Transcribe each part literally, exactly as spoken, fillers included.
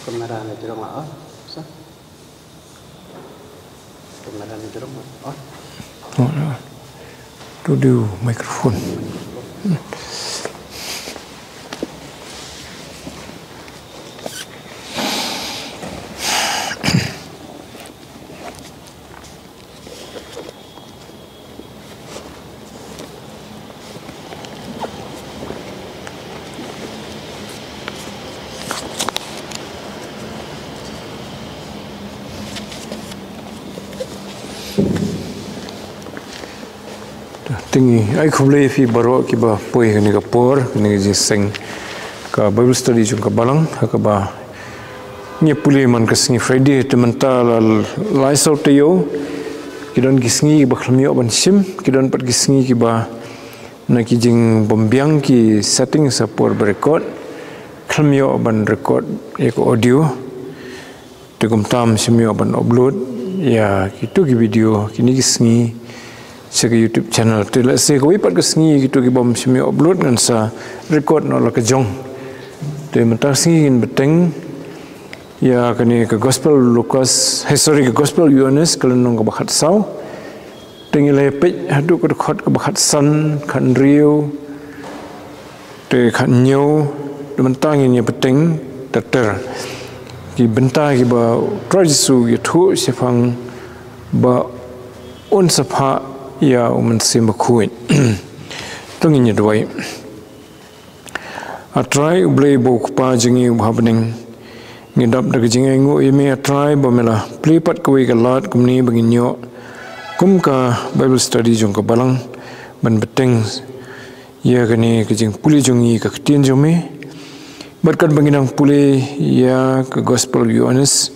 Kamera na jrong la on. Sa. Kamera na jrong la on. Oh, no. To do microphone. Te ngi ai khublei ïa phi baroh kiba poi ha kane ka por, ha kane ka jingïaseng ka Bible study jong ka balang, ha kaba ngi pule man ka sngi Friday, te mynta la lai saw taïew, ki don ki sngi kiba khlem ïoh ban shim, ki don pat ki sngi kiba na ki jingbymbiang ki settings ha por ba record, khlem ïoh ban record ïa ka audio. Te kumta ym shym ïoh ban upload ïa kito ki video kine ki sngi sha ka YouTube channel. Te lehse kawei pat ka sngi kito ki bym shym ïoh upload ngan sa record noh la ka jong. Te mynta ka sngi ngin bteng ïa kane ka Gospel Lukas, eh, sorry, ka Gospel Ïohannes ka lynnong kaba khatsaw. Te ngi la peit haduh ka dkhot kaba khatsan, khathynriew, te khathynñiew, te mynta ngin ïa bteng ter ter. Ki bynta kiba U Trai Jisu u ïathuh shaphang ba un sa phah ïa U Mynsiem Bakhuid. To ngin ïa duwai. A Trai U Blei uba U Kpa jong ngi uba ha bneng, ngi dap da ka jingainguh ïa me A Trai ba me la plie pat kawei ka lad kumne ba ngin ïoh kum ka Bible study jong ka balang ban bteng ïa kane ka jingpule jong ngi ka ktien jong me. Bad katba ngi dang pule ïa ka Gospel Ïohannes,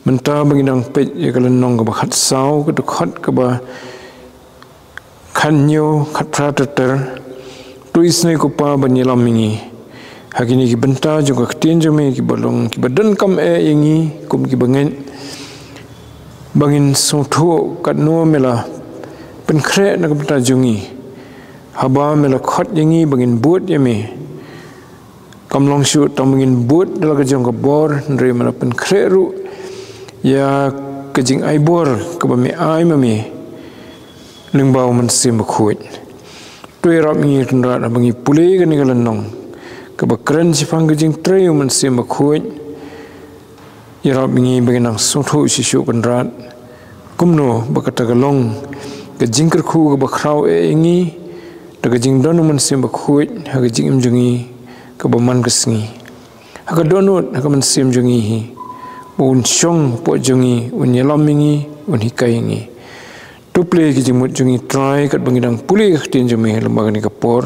mynta ba ngi dang peit ïa ka lynnong kaba khatsaw, ka dkhot kaba khathynñiew, khatphra ter ter. To isynei ko Pa ban ïalam ïa ngi ha kine ki bynta jong ka ktien jong me kiba long kiba donkam eh ïa ngi kum kiba ngeit, ba ngin sngewthuh katno me la pynkhreh na ka bynta jong ngi, haba me la khot ïa ngi ba ngin bud ïa me. Kam long shuh tang ba ngin bud da la ka jong ka bor, hynrei me la pynkhreh ruh ïa ka jingai bor kaba me ai ma me lyngba U Mynsiem Bakhuid. To ïarap ïa ngi Kynrad haba ngi pule kane ka lynnong kaba kren shaphang ka jingtrei U Mynsiem Bakhuid. Ïarap ïa ngi ba ngin nang sngewthuh shisha Kynrad kumno ba kata ka long ka jingkyrkhu kaba khraw eh ïa ngi da ka jingdon U Mynsiem Bakhuid ha ka jingim jong ngi kaba man ka sngi. Ha ka dohnud ha ka mynsiem jong ngi hi, ba un shong hapoh jong ngi, un ïalam ïa ngi, un hikai ïa ngi. To plie ki jingmut jong ngi Trai katba ngi dang pule ka ktien jong me lyngba kane ka por.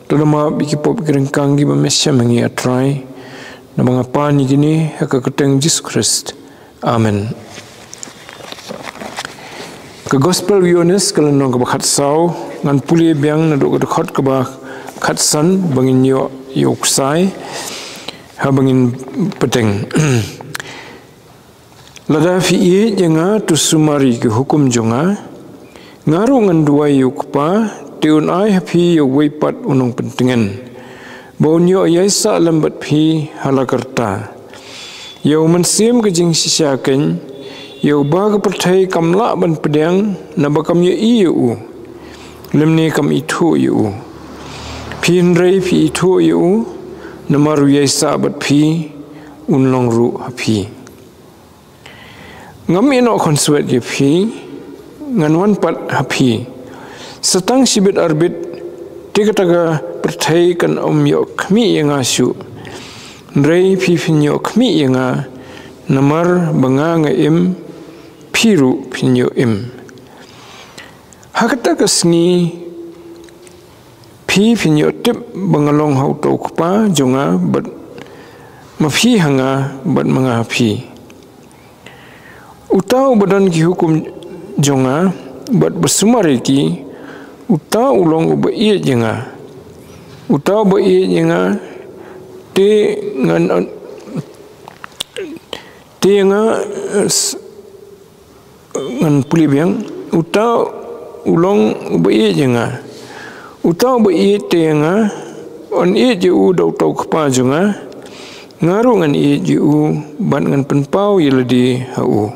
To da map ïa ki pop ki ryngkang kiba me shem ha ngi A Trai. Namar nga pan ïa kine ha ka kyrteng Jisu Khrist. Amen. Ka Gospel Ïohannes ka lynnong kaba khatsaw, ngan pule biang naduh ka dkhot kaba khatsan ba ngin ïoh ïa u ksai haba ngin bteng. Lada phi ïeit ïa nga to sumar ïa ki hukum jong nga. Nga ruh ngan duwai ïa u Kpa, te un ai ha phi ïa uwei pat u nongpyntngen, ba un ïoh ïaisah lem bad phi ha la karta. Ïa u Mynsiem ka jingshisha keiñ, ïa uba ka pyrthei kam lah ban pdiang, naba kam ïohi ïa u, lymne kam ithuh ïa u. Phi hynrei phi ithuh ïa u, namar u ïaisah bad phi, un long ruh ha phi. Ngam ïehnoh khonswet ïa phi, ngan wan pat ha phi. Sa tang shibit arbit, te kata ka pyrthei kan ym ïoh khmih ïa nga shuh. Hynrei phi phin ïoh khmih ïa nga, namar ba nga nga im, phi ruh phin ïoh im. Ha kata ka sngi, phi phin ïoh tip ba nga long ha uta u Kpa jong nga, bad ma phi ha nga, bad ma nga ha phi. Uta uba don ki hukum jong nga, bad ba sumar ïa ki, uta u long uba ïeit ïa nga. Uta uba ïeit ïa nga, te ngan, te nga, eh, s-, ngan pule biang, uta u long uba ïeit ïa nga. Uta uba ïeit te ïa nga, yn ïeit ïa u da uta u Kpa jong nga. Nga ruh ngan ïeit ïa u, bad ngan pynpaw ïa lade ha u.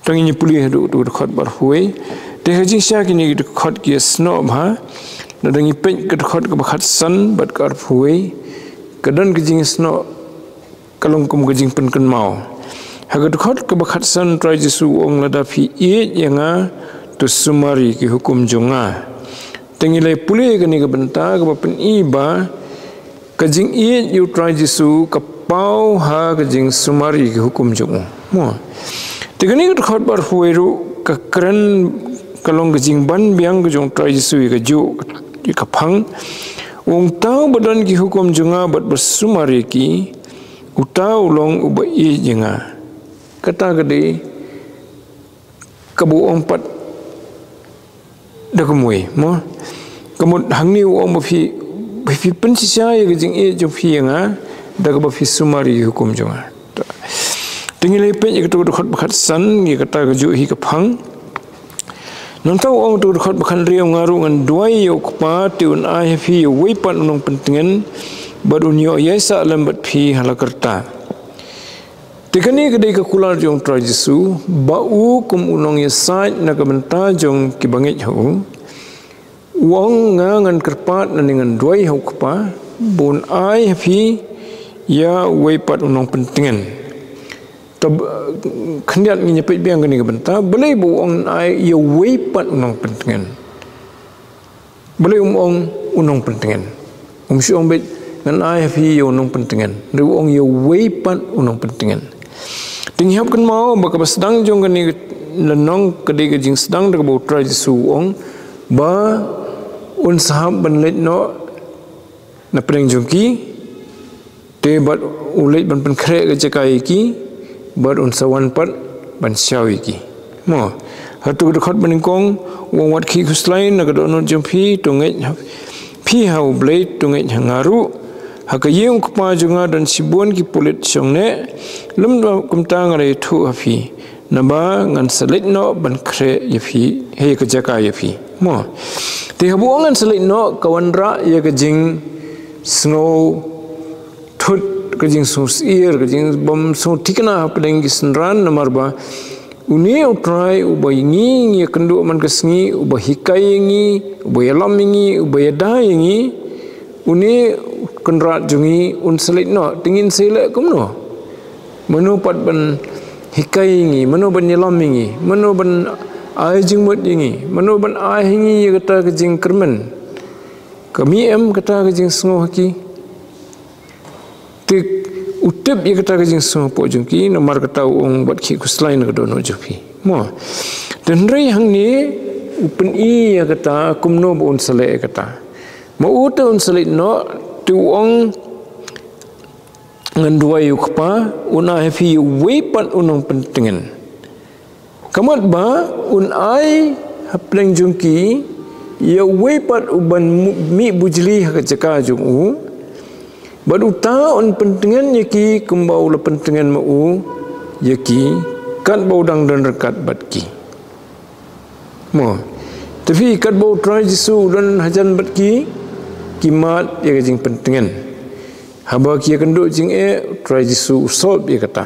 Tang ïa pule haduh tu dkhot bar phuwei. Te ha jingshisha kine ki dkhot ki snoh bha. Lada ngi peit ka dkhot kaba khatsan bad ka arphew wei, ka don ka jingsnoh, ka long kum ka jingpynkynmaw. Ha ka dkhot kaba khatsan, Trai Jisu u ong, lada phi ïeit ïa nga, to sumar ïa ki hukum jong nga. Te ngi la pule kane ka bynta kaba pyni ba ka jingïeit ïa u Trai Jisu ka paw ha ka jingsumar ïa ki hukum jong u. Mo. Te kane ka dkhot bar phuwei ruh ka kren, ka long ka jingban biang ka jong u Trai Jisu ïa kajuh, ïa ka phang. U ong, uta uba don ki hukum jong nga bad ba sumar ïa ki, uta u long uba ïeit ïa nga. Kata ka dei kaba u ong pat da kumwei, mo. Ka mut hangne u ong ba phi, ba phi pynshisha ïa ka jingïeit jong phi ïa nga, da kaba phi sumar ïa ki hukum jong nga. Te ngi la peit ïa kato ka dkhot ba khatsan, ïa kata kajuh hi ka phang. Nangta u ong kato ka dkhot ba khathynriew, nga ruh ngan duwai ïa u Kpa, te un ai ha phi ïa uwei pat u nongpyntngen, bad un ïoh ïaisah lem bad phi ha la karta. Te kane ka dei ka kular jong u Trai Jisu, ba u kum u nongïasaid na ka bynta jong ki bangeit ha u. U ong, nga ngan kyrpad lane ngan duwai ha u Kpa, ba un ai ha phi ïa uwei pat u nongpyntngen. Te khyndiat ngin ïa peit biang kane ka bynta, balei ba u ong ai ïa uwei pat u nongpyntngen. Balei um ong u nongpyntngen? Um shu ong beit, ngan ai ha phi ïa u nongpyntngen. Hynrei u ong ïa uwei pat u nongpyntngen. Te ngi hap kynmaw ba kaba sdang jong kane ka lynnong ka dei ka jingsdang da kaba u Trai Jisu u ong ba un sa hap ban leit noh na pdeng jong ki, te bad u leit ban pynkhreh ka jaka ïa ki, bad un sa wan pat ban shaw ïa ki. Mo, hato ka dkhot ba nyngkong u ong, wat khih khuslai na ka dohnud jong phi, to ngeit ha phi ha U Blei, to ngeit ha nga ruh. Ha ka ïing u Kpa jong nga don shibun ki pulit shongneh, lymda kumta nga la ïathuh ha phi. Naba ngan sa leit noh ban khreh ïa phi, ha ïa ka jaka ïa phi. Mo. Te haba u ong ngan sa leit noh, ka wanrah ïa ka jingsngew thut, ka jingsngew syiar, ka jingbym sngew thikna hapdeng ki synran, namar ba une u Trai uba ngi, ngi ïakynduh man ka sngi, uba hikai ïa ngi, uba ïalam ïa ngi, uba ïada ïa ngi, une u Kynrad jong ngi un sa leit noh, te ngin sa leh kumno? Mano pat ban hikai ïa ngi, mano ban ïalam ïa ngi, mano ban ai jingmut ïa ngi, mano ban ai ha ngi ïa kata ka jingkyrmen? Ka mih em kata ka jingsngew ha ki? Te u tip ïa kata ka jingsngew hapoh jong ki, namar kata u ong, wat khih khuslai na ka dohnud jong phi. Mo. Te hynrei hangne u pyni ïa kata kumno ba un sa leh ïa kata. Ma u te un sa leit noh, te u ong, ngan duwai ïa u Kpa, un ai ha phi ïa uwei pat u nongpyntngen. Ka mut ba un ai hapdeng jong ki ïa uwei pat uban mu-, mih bujli ha ka jaka jong u. Bad uta un pyntngen ïa ki kumba u la pyntngen ma u ïa ki, katba u dang don ryngkat bad ki. Mo. Te phi, katba u Trai Jisu u don hajan bad ki, ki mad ïa ka jingpyntngen. Haba ki ïakynduh jingeh, u Trai Jisu u solve ïa kata.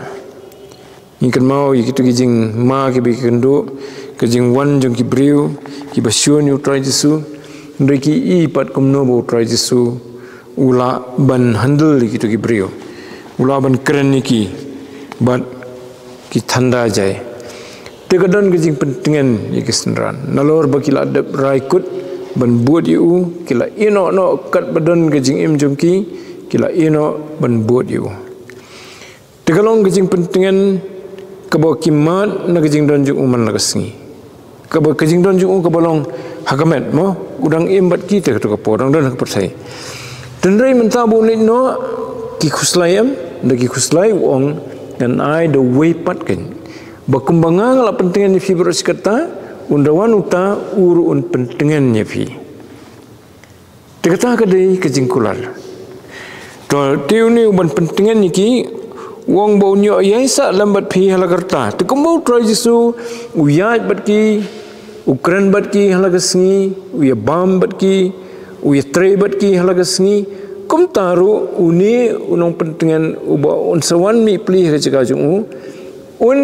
Ngi kynmaw ïa kito ki jingma kiba ki kynduh, ka jingwan jong ki briew kiba shun ïa u Trai Jisu. Hynrei ki i pat kumno ba u Trai Jisu u lah ban handle ïa kito ki briew, u lah ban kren ïa ki, bad ki thanda jai. Te ka don ka jingpyntngen ïa ki synran. Nalor ba ki la dep rai kut ban bud ïa u, ki la ïehnoh noh katba don ka jingim jong ki, ki la ïehnoh ban bud ïa u. Te ka long ka jingpyntngen kaba ki mad na ka jingdon jong u man la ka sngi. Kaba ka jingdon jong u kaba long ha ka met, mo, u dang im bad ki te kato ka por, dang don ha ka pyrthei. Te hynrei mynta ba un leit noh, ki khuslai em, da ki khuslai u ong, ngan ai da uwei pat kein. Ba kumba nga nga la pyntngen ïa phi baroh shi katta, un da wan uta u ruh un pyntngen ïa phi. Te kata ka dei ka jingkular. To, te une uban pyntngen ïa ki, u ong ba un ïoh ïaisah lem bad phi ha la karta. Te kumba u Trai Jisu u ïaid bad ki, u kren bad ki ha la ka sngi, u ïabam bad ki, u ïatrei bad ki ha la ka sngi, Kumta ruh une u nongpyntngen uba un sa wan mih pli ha ka jaka jong u, un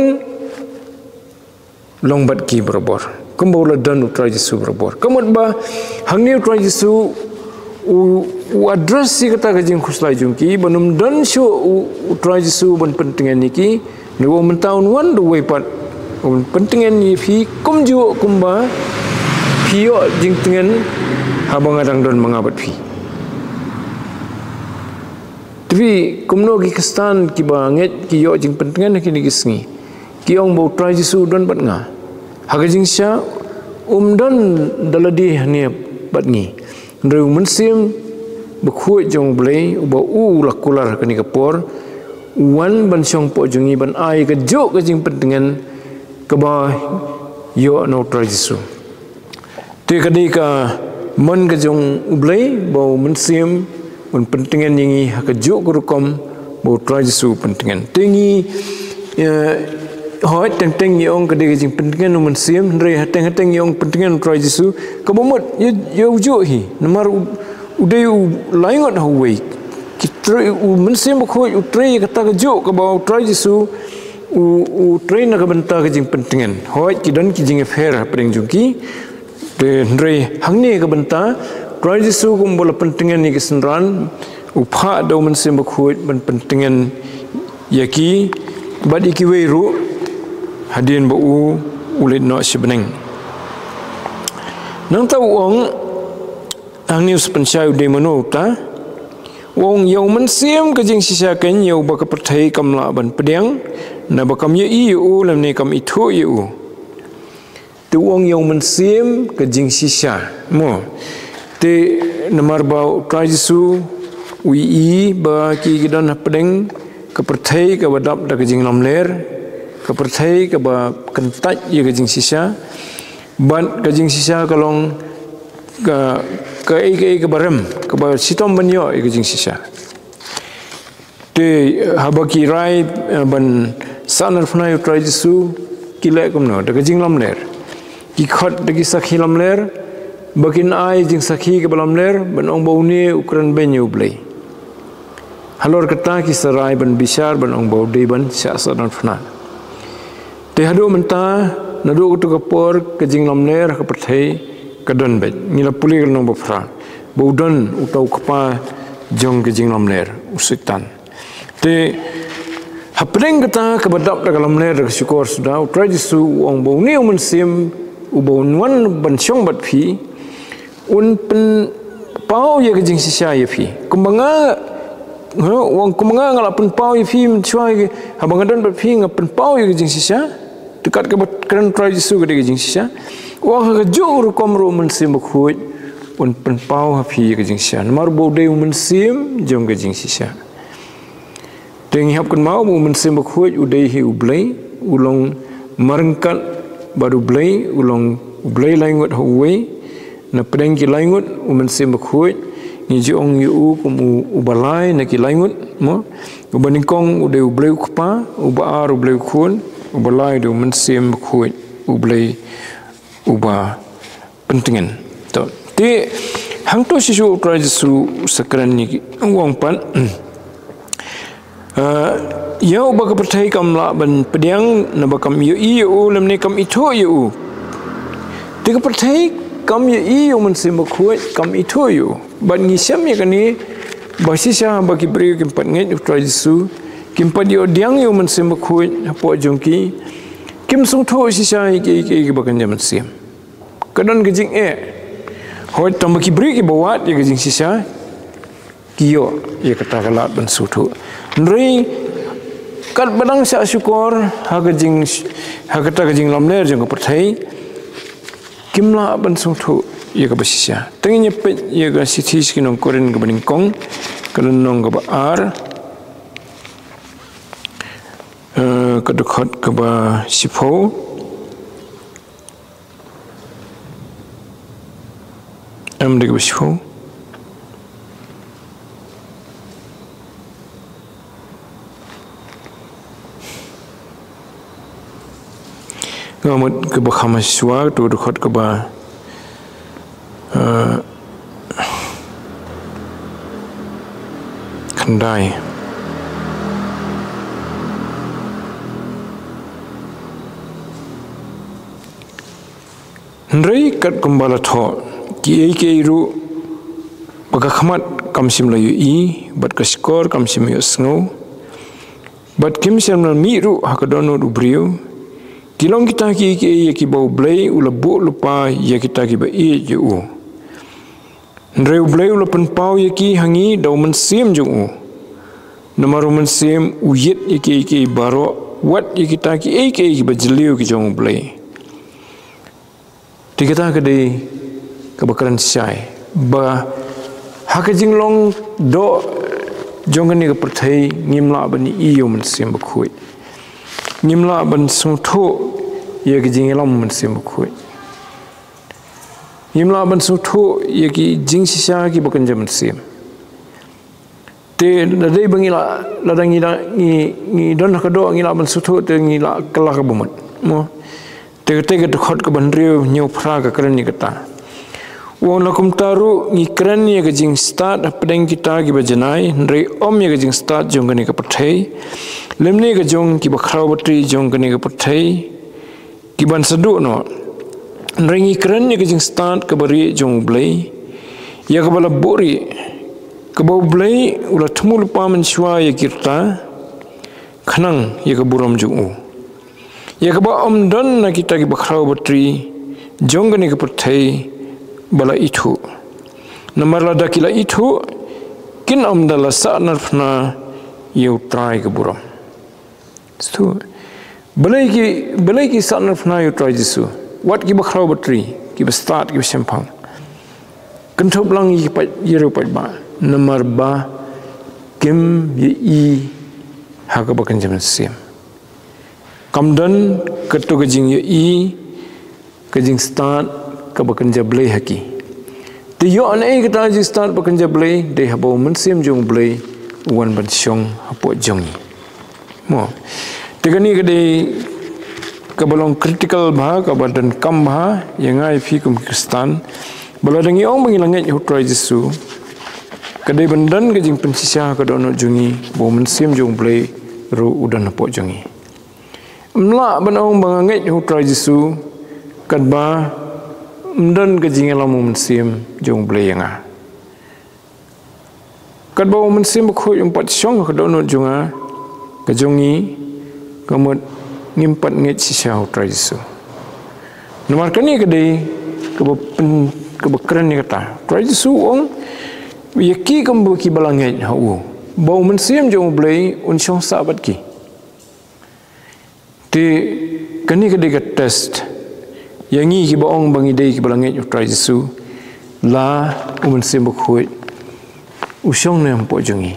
long bad ki barabor, kumba u la don u Trai Jisu barabor. Ka mut ba hangne u Trai Jisu u, u address ïa kata ka jingkhuslai jong ki, ban ym don shuh u, u Trai Jisu ban pyntngen ïa ki, ne u mynta un wan da uwei pat, un pyntngen ïa phi kumjuh kumba phi ïoh jingtngen haba nga dang don ma nga bad phi. Te phi, kumno ki Khristan kiba ngeit ki ïoh jingpyntngen ha kine ki sngi? Ki ong ba u Trai Jisu u don bad nga. Ha ka jingshisha, um don da lade hangne bad ngi. Hynrei u Mynsiem Bakhuid jong U Blei, uba u la kular ha kane ka por, u wan ban shong hapoh jong ngi ban ai kajuh ka jingpyntngen kaba ïoh na u Trai Jisu. Te ka dei ka mon ka jong U Blei ba u Mynsiem un pyntngen ïa ngi ha kajuh ka rukom ba u Trai Jisu u pyntngen. Te ngi, eh, hooid, teng teng ngi ong ka dei ka jingpyntngen u Mynsiem, hynrei hateng hateng ngi ong pyntngen u Trai Jisu, kaba mut ïa, ïa u juh hi, namar u, u dei u laingut ha uwei. Ki trei, u Mynsiem Bakhuid u trei ïa kata kajuh kaba u Trai Jisu u, u trei na ka bynta ka jingpyntngen. Hooid, ki don ki jingïapher hapdeng jong ki. Te hynrei hangne ka bynta, Trai Jisu kumba la pyntngen ïa ki synran, u phah da u Mynsiem Bakhuid ban pyntngen ïa ki bad ïa kiwei ruh, hadien ba u, u leit noh sha bneng. Nangta u ong, hangne u sa pynshai u dei mano uta. U ong, ïa u Mynsiem ka jingshisha keiñ ïa uba ka pyrthei kam lah ban pdiang, naba kam ïohi ïa u lymne kam ithuh ïa u. Te u ong ïa u Mynsiem ka jingshisha, mo. Te namar ba u Trai Jisu u ïohi ba ki, ki don hapdeng ka pyrthei kaba dap da ka jinglamler, ka pyrthei kaba kyntait ïa ka jingshisha, bad ka jingshisha ka long ka, kaei kaei kaba rem, kaba shitom ban ïoh ïa ka jingshisha. Te haba ki rai, eh, ban sahnarphna ïa u Trai Jisu, ki leh kumno, da ka jinglamler. Ki khot da ki sakhi lamler, ba kin ai jingsakhi kaba lamler ban ong ba une u kren beiñ ïa U Blei. Halor kata ki sa rai ban bishar ban ong ba u dei ban shah sahnarphna. Te haduh mynta, naduh kato ka por ka jinglamler ha ka pyrthei ka don beit. Ngi la pule ka lynnong baphra ba u don uta u kpa jong ka jinglamler, u Soitan. Te hapdeng kata kaba dap da ka lamler da ka shukor suda, u Trai Jisu u ong ba une u Mynsiem uba un wan ban shong bad phi, un pynpaw ïa ka jingshisha ïa phi. Kumba nga, ha, u ong kumba nga, nga la pynpaw ïa phi mynshuwa, haba nga don bad phi nga pynpaw ïa ka jingshisha. Te kat kaba kren Trai Jisu ka dei ka jingshisha. U ong ha kajuh ka rukom ruh u Mynsiem Bakhuid un pynpaw ha phi ïa ka jingshisha. Namar ba u dei u Mynsiem jong ka jingshisha. Te ngi hap kynmaw ba u Mynsiem Bakhuid u dei hi U Blei, u long marryngkat bad U Blei, u long U Blei laingut ha uwei. Na pdeng ki laingut u Mynsiem Bakhuid ngi ju ong ïa u kum u, uba lai na ki laingut, mo. Uba nyngkong u dei U Blei u Kpa, uba ar U Blei u Khun, uba lai u dei u Mynsiem Bakhuid, U Blei uba pyntngen. To, te hangto shisha u Trai Jisu u sa kren ïa ki, u ong pat, ah, ïa uba ka pyrthei kam lah ban pdiang, naba kam ïohi ïa u lymne kam ithuh ïa u. Te ka pyrthei kam ïohi ïa u Mynsiem Bakhuid, kam ithuh ïa u. Bad ngi shem ïa kane ba shisha ba ki briew kim pat ngeit ïa u Trai Jisu, kim pat ïoh pdiang ïa u Mynsiem Bakhuid hapoh jong ki, kim sngewthuh shisha ïa ki, ïa ki, ïa kiba kynja mynsiem. Ka don ka jingeh. Hooid, tang ba ki briew kiba wad ïa ka jingshisha ki ïoh ïa kata ka lad ban sngewthuh. Hynrei katba dang shah shukor ha ka jing, ha kata ka jinglamler jong ka pyrthei, kim lah ban sngewthuh ïa kaba shisha. Te ngin ïa peit ïa ka shithi sha ki nong Korinth kaba nyngkong, ka lynnong kaba ar, eh, ka dkhot kaba shiphew. Em, dei kaba shiphew. Nga mut kaba kham shuwa, to dkhot kaba, eh, Khyndai. Hynrei katkum ba la thoh, kiei kiei ruh ba ka khmat kam shym la ïohi, bad ka shkor kam shym ïohsngew, bad kim shym la mih ruh ha ka dohnud u briew, ki long kita kiei kiei ïa kiba U Blei u la buh lypa ïa kita kiba ïeit ïa u. Hynrei U Blei u la pynpaw ïa ki ha ngi da u Mynsiem jong u. Namar u Mynsiem u ïeit ïa kiei kiei baroh, wat ïa kita kiei kiei kiba jylliew ki jong U Blei. Te kata ka dei kaba kren shai ba ha ka jinglong doh jong kane ka pyrthei ngim lah ban ïohi ïa u Mynsiem Bakhuid. Ngim lah ban sngewthuh ïa ka jingïalam u Mynsiem Bakhuid. Ngim lah ban sngewthuh ïa ki jingshisha kiba kynja mynsiem. Te lada dei ba ngi lah, lada ngi lah, ngi, ngi don ha ka doh, ngi lah ban sngewthuh, te ngi lah kylla kaba mut. Mo. Te kata ka dkhot kaba hynriew, hynñiew, phra ka kren ïa kata. U ong, la kumta ruh ngi kren ïa ka jingstad hapdeng kita kiba janai, hynrei ym ïa ka jingstad jong kane ka pyrthei, lymne ka jong kiba khraw batri jong kane ka pyrthei, kiban sa duh noh. Hynrei ngi kren ïa ka jingstad kaba rieh jong U Blei, ïa kaba la buhrieh, kaba U Blei u la thmu lypa mynshuwa ïa ki rta, khnang ïa ka burom jong u. Ïa kaba ym don na kita kiba khraw batri jong kane ka pyrthei ba la ithuh. Namar lada ki la ithuh, kin ym da la sahnarphna ïa U Trai ka burom. Stu. Balei ki, balei ki sahnarphna ïa U Trai Jisu? Wat kiba khraw batri, kiba stad, kiba shemphang. Kynthup lang ïa ki paid, ïa u paidbah. Namar ba kim ïohi ha kaba kynja mynsiem. Kam don kato ka jingïohi, ka jingstad kaba kynja Blei ha ki. Te ïoh naei kata ka jingstad ba kynja Blei, dei haba u Mynsiem jong U Blei u wan ban shong hapoh jong ngi. Mo. Te kane ka dei kaba long critical bha, kaba donkam bha ïa nga ïa phi kum ki Khristan. Ba lada ngi ong ba ngi la ngeit ha U Trai Jisu, ka dei ban don ka jingpynshisha ha ka dohnud jong ngi, ba u Mynsiem jong U Blei ruh u don hapoh jong ngi. Ym lah ban ong ba nga ngeit ha U Trai Jisu katba ym don ka jingïalam u Mynsiem jong U Blei ïa nga. Katba u Mynsiem Bakhuid um pat shong ha ka dohnud jong nga, ka jong ngi, ka mut ngim pat ngeit shisha ha U Trai Jisu. Namar kane ka dei kaba pyn, kaba kren ïa kata. U Trai Jisu u ong ïa ki kumba kiba la ngeit ha u, ba u Mynsiem jong U Blei un shong sah bad ki. Te kane ka dei ka test ïa ngi kiba ong ba ngi dei kiba la ngeit ha U Trai Jisu, la u Mynsiem Bakhuid u shong ne em hapoh jong ngi.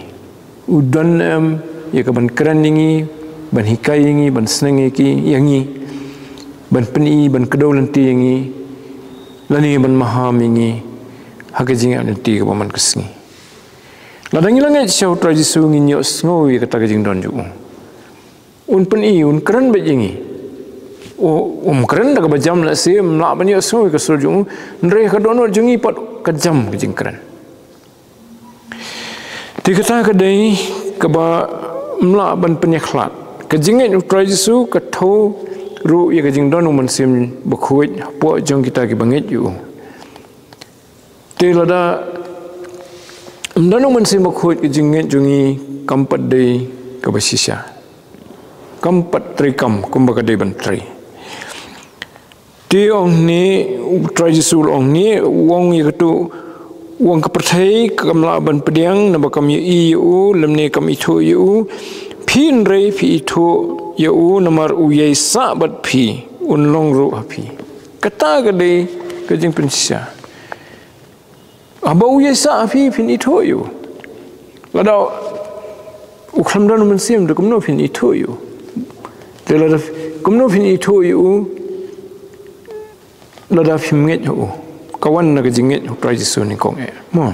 U don ne em ïa ka ban kren ïa ngi, ban hikai ïa ngi, ban sneng ïa ki, ïa ngi, ban pyni, ban kdew lynti ïa ngi, lane ban maham ïa ngi ha ka jingïaid lynti kaba man ka sngi. Lada ngi la ngeit shisha ha U Trai Jisu, ngin ïohsngew ïa kata ka jingdon jong u. Un pyni, un kren beit ïa ngi. U, um kren da kaba jam lehse, ym lah ban ïohsngew ïa ka sur jong u, hynrei ha ka dohnud jong ngi pat ka jam ka jingkren. Te kata ka dei kaba ym lah ban pynïakhlad. Ka jingngeit ha U Trai Jisu ka thew ruh ïa ka jingdon u Mynsiem Bakhuid hapoh jong kita kiba ngeit ïa u. Te lada ym don u Mynsiem Bakhuid, ka jingngeit jong ngi kam pat dei kaba shisha. Kam pat treikam kumba ka dei ban trei. Te ong ne, U Trai Jisu u ong ne, u ong ïa katu, u ong ka pyrthei kam lah ban pdiang naba kam ïohi ïa u, lymne kam ithuh ïa u. Phi hynrei phi ithuh ïa u namar u ïaisah bad phi, un long ruh ha phi. Kata ka dei ka jingpynshisha. Haba u ïaisah ha phi, phin ithuh ïa u. Lada u khlem don u Mynsiem, te kumno phin ithuh ïa u? Te lada kumno phin ithuh ïa u lada phim ngeit ha u? Ka wan na ka jingngeit ha U Trai Jisu nyngkong eh. Mo.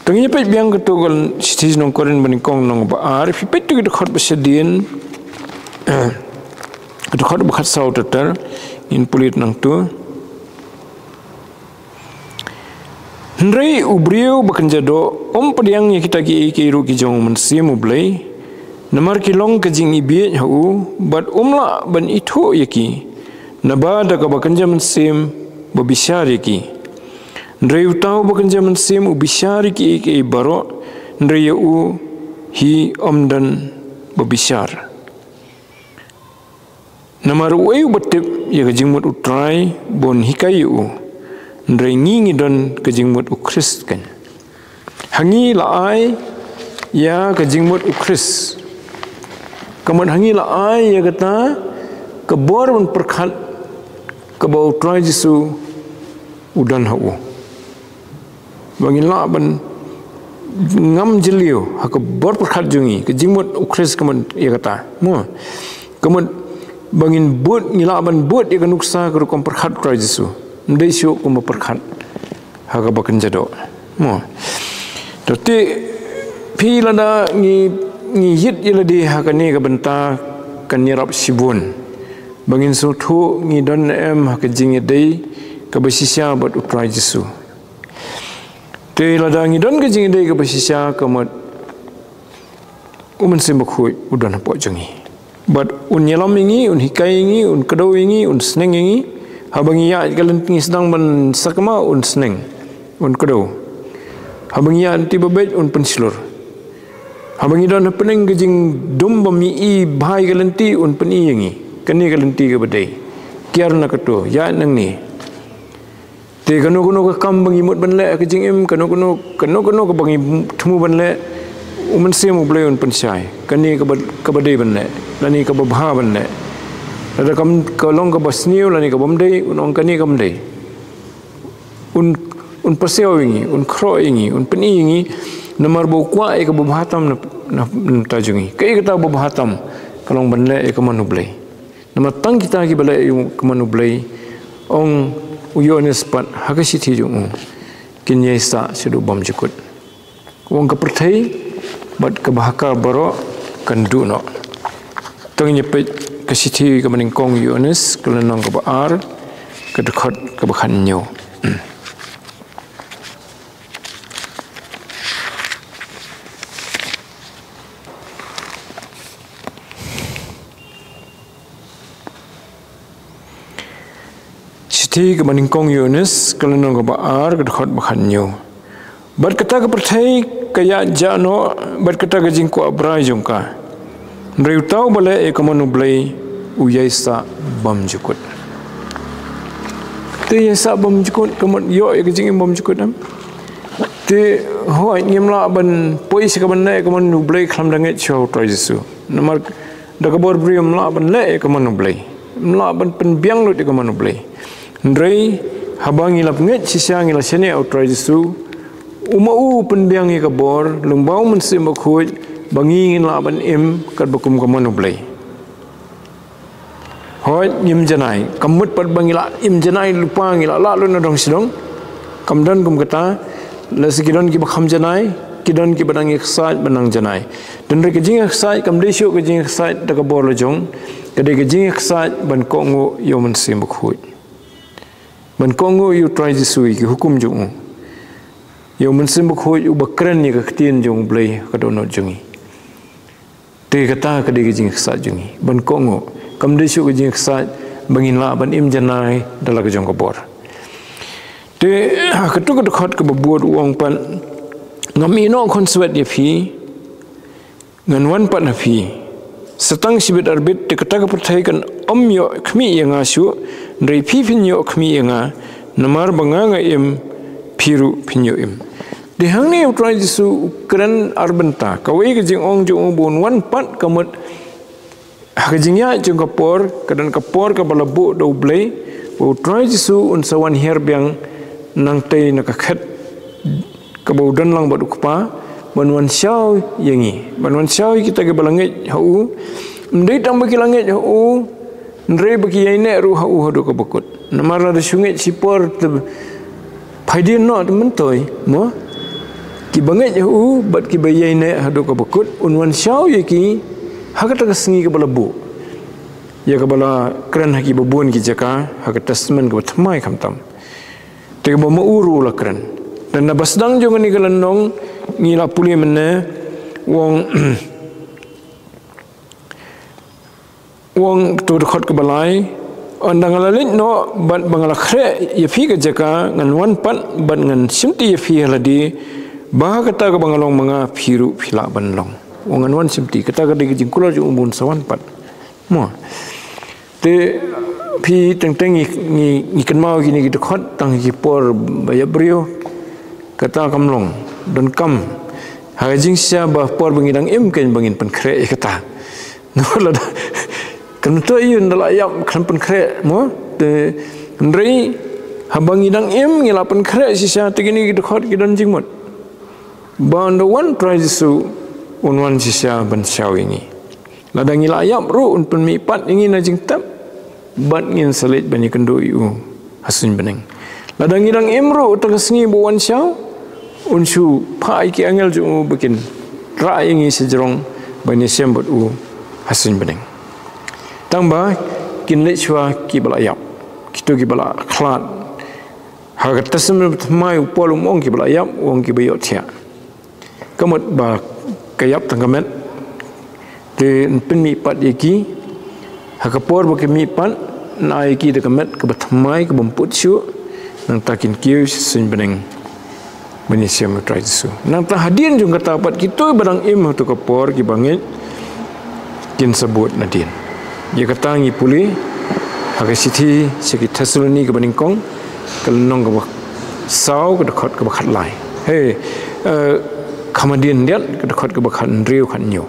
Te ngin ïa peit biang katto ka shithi sha ki nong Korinth ba nyngkong, lynnong ba ar, phi peit tu ki dkhot ba shadien, eh, ki dkhot ba khatsaw ter ter, ngin pule nangtu. Hynrei u briew bakynja doh um pdiang ïa kita kiei kiei ruh ki jong u Mynsiem u Blei, namar ki long ka jingibieit ha u, bad um lah ban ithuh ïa ki, naba da kaba kynja mynsiem ba bishar ïa ki. Hynrei uta uba kynja mynsiem u bishar ïa kiei kiei baroh, hynrei ïa u hi um don ba bishar. Namar uei uba tip ïa ka jingmut u Trai ban hikai ïa u? Hynrei ngi ngi don ka jingmut u Khrist kan. Ha ngi la ai ïa ka jingmut u Khrist. Ka mut ha ngi la ai ïa kata ka bor ban pyrkhat kaba u Trai Jisu u don ha u. Ba ngin lah ban ngam jylliew ha ka bor pyrkhat jong ngi, ka jingmut u Khrist ka mut ïa kata. Mo. Ka mut ba ngin bud, ngi lah ban bud ïa ka nuksa ka rukom pyrkhat u Trai Jisu. Ym dei shuh kumba pyrkhat ha kaba kynja doh. Mo. To te phi lada ngi ngi ïit ïa lade ha kane ka bynta kan ïarap shibun. Ba ngin sngewthuh ngi don ne em ha ka jingïadei kaba shisha bad u Trai Jisu. Te lada ngi don ka jingïadei kaba shisha ka mut u Mynsiem Bakhuid u don hapoh jong ngi. Bad un ïalam ïa ngi, un hikai ïa ngi, un kdew ïa ngi, un sneng ïa ngi. Haba ngi ïaid ka lynti, ngi sdang ban sakma, un sneng, un kdew. Haba ngi ïaid lynti ba beit un pynshlur. Haba ngi don hapdeng ka jingdum ba ngi i bha ïa ka lynti un pyni ïa ngi. Kane ka lynti kaba dei. Kiar na kato, ïaid nangne. Te kano kano ka kam ba ngi mut ban leh ha ka jingim, kano kano, kano kano kaba ngi thmu ban leh, u Mynsiem u Blei un pynshai. Kane kaba, kaba dei ban leh, lane kaba bha ban leh. Lada kam, ka long kaba sniew, lane kaba ym dei, un ong kane kam dei. Un, un pasiaw ïa ngi, un khroh ïa ngi, un pyni ïa ngi, namar ba u kwah ïa kaba bha tam na, na, na bynta jong ngi. Kaei kata ba bha tam, ka long ban leh ïa ka mon u Blei. Namar tang kita kiba leh ïa ka mon u Blei, ong u Ïoannis pat ha ka shithi jong u, kin ïai sah shaduh bymjukut. U ong ka pyrthei bad kaba ha ka baroh kan duh noh. To ngin ïa peit ka shithi kaba nyngkong u Ïoannis, ka lynnong kaba ar, ka dkhot kaba khathynñiew. Shithi kaba nyngkong u Ïoannis, ka lynnong kaba ar, ka dkhot ba khathynñiew. Bad kata ka pyrthei ka ïaid jah noh bad kata ka jingkwah brai jong ka. Hynrei uta uba leh ïa ka mon u Blei u ïai sah bymjukut. Te ïai sah bymjukut ka mut ïoh ïa ka jingim bymjukut em. Te hooid ngim lah ban poi sha ka ban leh ïa ka mon u Blei khlem da ngeit sha u Trai Jisu. Namar da ka bor briew ym lah ban leh ïa ka mon u Blei. Ym lah ban pynbiang lut ïa ka mon u Blei. Hynrei haba ngi la ngeit shisha, ngi la shaniah ha u Trai Jisu, u ma u pynbiang ïa ka bor lyngba u Mynsiem Bakhuid ba ngi ngin lah ban im katba kum ka mon u Blei. Hooid ngim janai, kam mut pat ba ngi la im janai lypa, ngi la lah lut na dong sha dong. Kam don kum kata. Lehse ki don kiba kham janai, ki don kiba dang ïa ksaid ban nang janai. Hynrei ka jingïaksaid kam dei shuh ka jingïaksaid da ka bor la jong, ka dei ka jingïaksaid ban kohnguh ïa u Mynsiem Bakhuid. Ban kohnguh ïa u Trai Jisu, ïa ki hukum jong u, ïa u Mynsiem Bakhuid uba kren ïa ka ktien jong u Blei ha ka dohnud jong ngi. Te kata ka dei ka jingïaksaid jong ngi ban kohnguh. Kam dei shuh ka jingïaksaid ba ngin lah ban im janai da la ka jong ka bor. Te ha katu ka dkhot kaba bud u ong pat, ngam ïehnoh khonswet ïa phi, ngan wan pat ha phi. Sa tang shibit arbit te kata ka pyrthei kan ym ïoh khmih ïa nga shuh, hynrei phi phin ïoh khmih ïa nga, namar ba nga nga im, phi ruh phin ïoh im. Te hangne u Trai Jisu u kren ar bynta, kawei ka jingong jong u ba un wan pat ka mut ha ka jingïaid jong ka por, ka don ka por kaba la buh da u Blei, ba u Trai Jisu un sa wan hiar biang nangtei na ka khet kaba u don lang bad u Kpa, ban wan shaw ïa ngi, ban wan shaw ïa kita kiba la ngeit ha u. Ym dei tang ba ki la ngeit ha u, hynrei ba ki ïaineh ruh ha u haduh kaba kut. Namar lada shu ngeit shipor te phaidien noh te myntoi, mo? Kiba ngeit ha u bad kiba ïaineh haduh kaba kut, un wan shaw ïa ki ha kata ka sngi kaba la buh, ïa kaba la kren ha kiba bun ki jaka ha ka Testament kaba thymmai khamtam. Te kaba ma u ruh u la kren. Dan na ba sdang jong kane ka lynnong ngi la pule mynne, u ong, u ong to dkhot kaba lai, ynda nga la leit noh bad ba nga la khreh ïa phi ka jaka, ngan wan pat bad ngan shimti ïa phi ha lade, ba ha kata kaba nga long ma nga phi ruh phi lah ban long. U ong ngan wan shimti, kata ka dei ka jingkular jong u ban sa wan pat. Mo. Te phi teng teng ngi, ngi, ngi kynmaw kine ki dkhot tang ki por ba ïap briew, kata kam long, donkam ha ka jingshisha ba por ba ngi dang im kein ba ngin pynkhreh ïa kata. Namar lada kan to ïa ynda la ïap kan pynkhreh mo. Te hynrei haba ngi dang im ngi la pynkhreh shisha, te kine ki dkhot ki don jingmut. Ba ynda wan Trai Jisu un wan shisha ban shaw ïa ngi. Lada ngi la ïap ruh un pynmihpat ïa ngi na jingtep, bad ngin sa leit ban ïakynduh ïa u ha suiñ bneng. Lada ngi dang im ruh, uta ka sngi ba u wan shaw un shu phah ïa ki angel jong u ba kin rah ïa ngi sha jrong ban ïashem bad u ha suiñ bneng. Tang ba kin leit shuwa kiba la ïap, kito kiba la khlad. Ha ka Testament Bathymmai u Paul um ong kiba la ïap, u ong kiba ïohthiah. Ka mut ba ka ïap tang ka met, te yn pynmihpat ïa ki. Ha ka por ba ki mihpat, yn ai ïa ki da ka met kaba thymmai, kaba ym put shuh, nangta kin kiew sha suiñ bneng ban ïashem U Trai Jisu. Nangta hadien jong kata pat, kito ba dang im ha kato ka por, kiba ngeit, kin sa bud nadien. Ïa kata ngi pule ha ka shithi sha ki Thessaloni kaba nyngkong, ka lynnong kaba saw, ka dkhot kaba khatlai. Hei, eh, kham hadien khyndiat, ka dkhot kaba khathynriew, khathynñiew.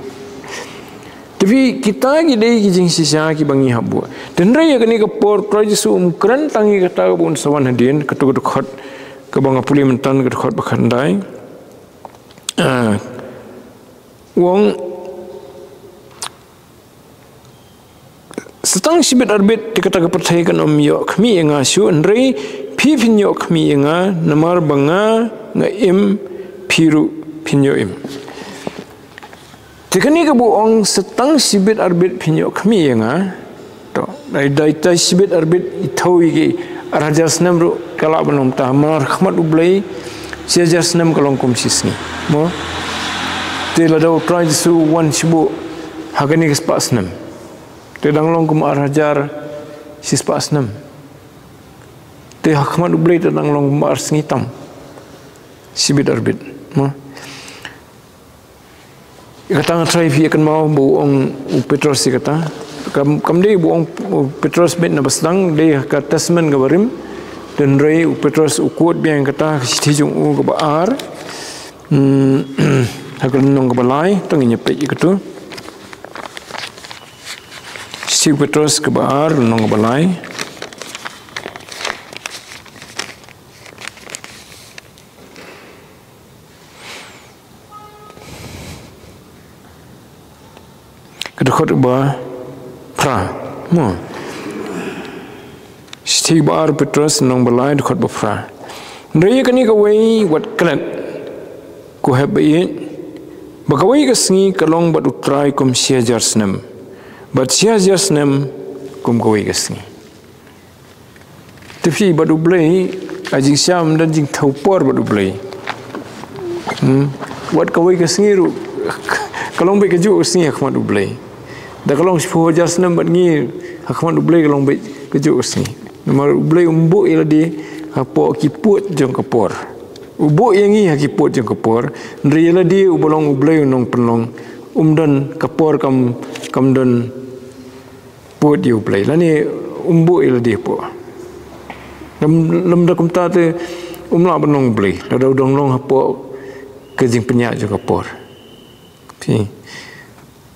Te phi, kita ki dei ki jingshisha kiba ngi hap buh. Te hynrei ïa kane ka por, Trai Jisu um kren tang ïa kata kaba un sa wan hadien, kato ka dkhot kaba nga pule mynta, ka dkhot ba khatkhyndai. Ah, u ong, sa tang shibit arbit te kata ka pyrthei kan ym ïoh khmih ïa nga shuh, hynrei phi phin ïoh khmih ïa nga, namar ba nga nga im, phi ruh phin ïoh im. Te kane kaba u ong sa tang shibit arbit phin ïoh khmih ïa nga. To, dei, dei, dei shibit arbit, i thew ïa ki ar hajar snem ruh ka lah ban ym tang, namar ha khmat U Blei shi hajar snem ka long kum shi sngi. Mo? Te lada U Trai Jisu u wan shibit ha kane ka spah snem, te dang long kum ar hajar shi spah snem. Te ha khmat U Blei te dang long kum ar sngi tam. Shibit arbit. Mo? Ïa kata nga tharai phi ïa kynmaw ba u ong u Petros ïa kata. Kam, kam dei ba u ong u Petros beit na ba sdang, dei ha ka Testament kaba rim. Te hynrei u Petros u quote biang ïa kata ha ka shithi jong u kaba ar. Hmm, ha ka lynnong kaba lai, to ngin ïa peit ïa kato. Shithi u Petros kaba ar, lynnong kaba lai. Ka dkhot ba phra. Mo. Shithi ba ar Petros lynnong ba lai dkhot ba phra. Hynrei ïa kane kawei wat klet, ko hep ba ïeit, ba kawei ka sngi ka long bad U Trai kum shi hajar snem, bad shi hajar snem kum kawei ka sngi. Te phi, bad U Blei, ha jingshisha ym don jingthew por bad U Blei. Hmm. Wat kawei ka sngi ruh ka long beit kajuh ka sngi ha khmat U Blei. Da ka long shiphew hajar snem bad ngi, ha khmat U Blei ka long beit kajuh ka sngi. Namar U Blei um buh ïa lade hapoh ki pud jong ka por. U buh ïa ngi ha ki pud jong ka por. Hynrei ïa lade uba long U Blei u nongpynlong, um don ka por, kam, kam don pud ïa U Blei, lane um buh ïa lade hapoh. Lym, lymda kumta te um lah ban long U Blei, lada u dang long hapoh ka jingpynïaid jong ka por. Te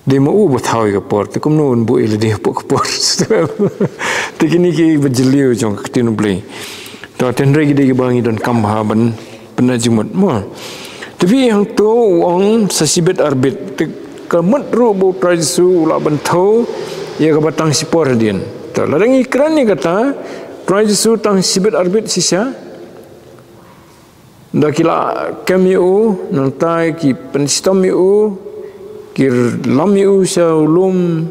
dei ma u ba thaw ïa ka por, te kumno un buh ïa lade hapoh ka por? Te kine kiba jylliew jong ka ktien U Blei. To, te hynrei ki dei kiba ngi donkam bha ban pynjah jingmut mo. Te phi, hangto u ong sa shibit arbit, te ka mut ruh ba U Trai Jisu u lah ban thew ïa kaba tang shipor hadien. To, lada ngi kren ïa kata, Trai Jisu tang shibit arbit shisha. Da ki la kem ïa u, nangta ki pynshitom ïa u, ki lam ïa u sha u lum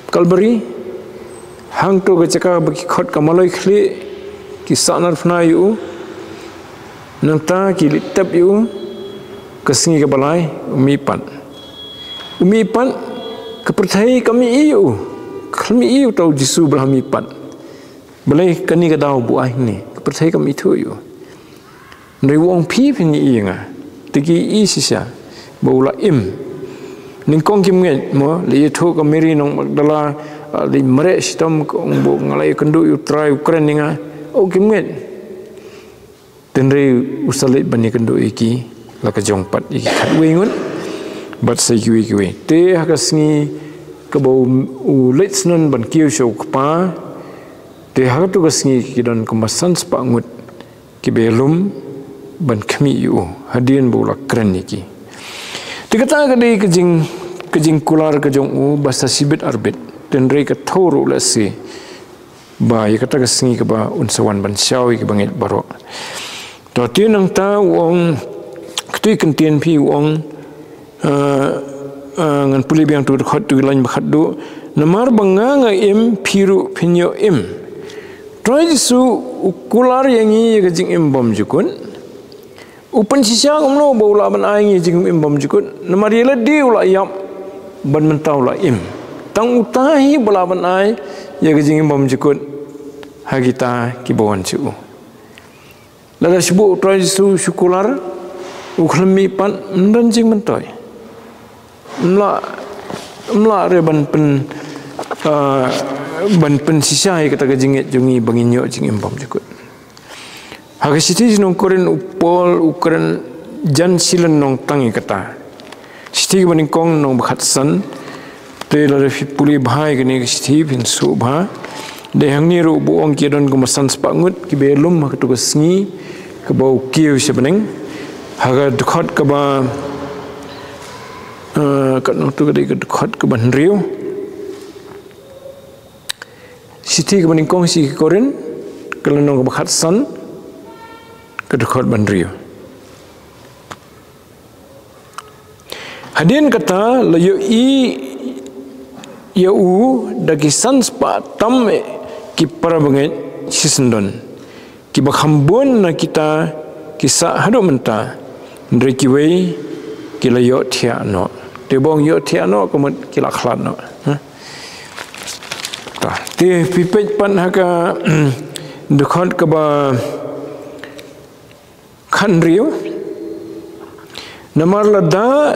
Kalbari. Hangto ka jaka ba ki khot ka maloi khlieh, ki sahnarphna ïa u. Nangta ki leit tep ïa u, ka sngi kaba lai, u mihpat. U mihpat, ka pyrthei kam ïohi ïa u. Kam ïohi ïa uta u Jisu ba la mihpat. Balei kane ka daw ba u ai hangne, ka pyrthei kam ithuh ïa u. Hynrei u ong phi phin ïohi ïa nga. Te ki ïohi shisha ba u la im. Nyngkong kim ngeit mo, la ïathuh ka Mary nong Magdala, ah, la mareh shitom ka ong ba nga la ïakynduh ïa u Trai u kren ïa nga. Oh, kim ngeit. Hynrei u sa leit ban ïakynduh ïa ki la ka jong pat, ïa ki khatwei ngut bad sa ïa kiwei kiwei. Te ha ka sngi kaba u, u leit shnong ban kiew sha u kpa, te ha katu ka sngi ki don kumba san spah ngut kiba ïalum ban khmih ïa u hadien ba u la kren ïa ki. Te kata ka dei ka jing, ka jingkular ka jong u ba sa shibit arbit. Hynrei ka thew ruh lehse ba ïa kata ka sngi kaba un sa wan ban shaw ïa kiba ngeit baroh. To te nangta u ong, katu i kyntien phi u ong, ah, ah, ngan pule biang tu dkhot tu lain ba khatduh. Namar ba nga nga im, phi ruh phin ïoh im. Trai Jisu u kular ïa ngi ïa ka jingim bymjukut. U pynshisha kumno ba u lah ban ai ngi jingim bymjukut? Namar ïa lade u la ïap bad mynta u la im. Tang uta hi ba lah ban ai ïa ka jingim bymjukut ha kita kiba wan sha u. Lada shu buh u Trai Jisu shu kular, u khlem mihpat, ym don jingmyntoi. Ym lah, ym lah re ban pyn, ah, ban pynshisha ïa kata ka jingngeit jong ngi ba ngin ïoh jingim bymjukut. Ha ka shithi sha ki nong Korinth u Paul u kren jan shi lynnong tang ïa kata. Shithi kaba nyngkong lynnong ba khatsan. Te lada phi pule bha ïa kane ka shithi phin sngewbha. Dei hangne ruh ba u ong ki don kumba san spah ngut kiba ïalum ha katu ka sngi kaba u kiew sha bneng. Ha ka dkhot kaba, eh, ka nong tu ka dei ka dkhot kaba hynriew. Shithi kaba nyngkong sha ki Korinth, ka lynnong kaba khatsan, ka dkhot ba hynriew. Hadien kata la ïohi ïa u da ki san spah tam ki para bangeit shisyndon. Kiba kham bun na kita ki sah haduh mynta, hynrei kiwei ki la ïohthiah noh. Te ba ong ïohthiah noh, ka mut ki la khlad noh. Ha? Ta, te phi peit pat ha ka dkhot kaba khathynriew. Namar lada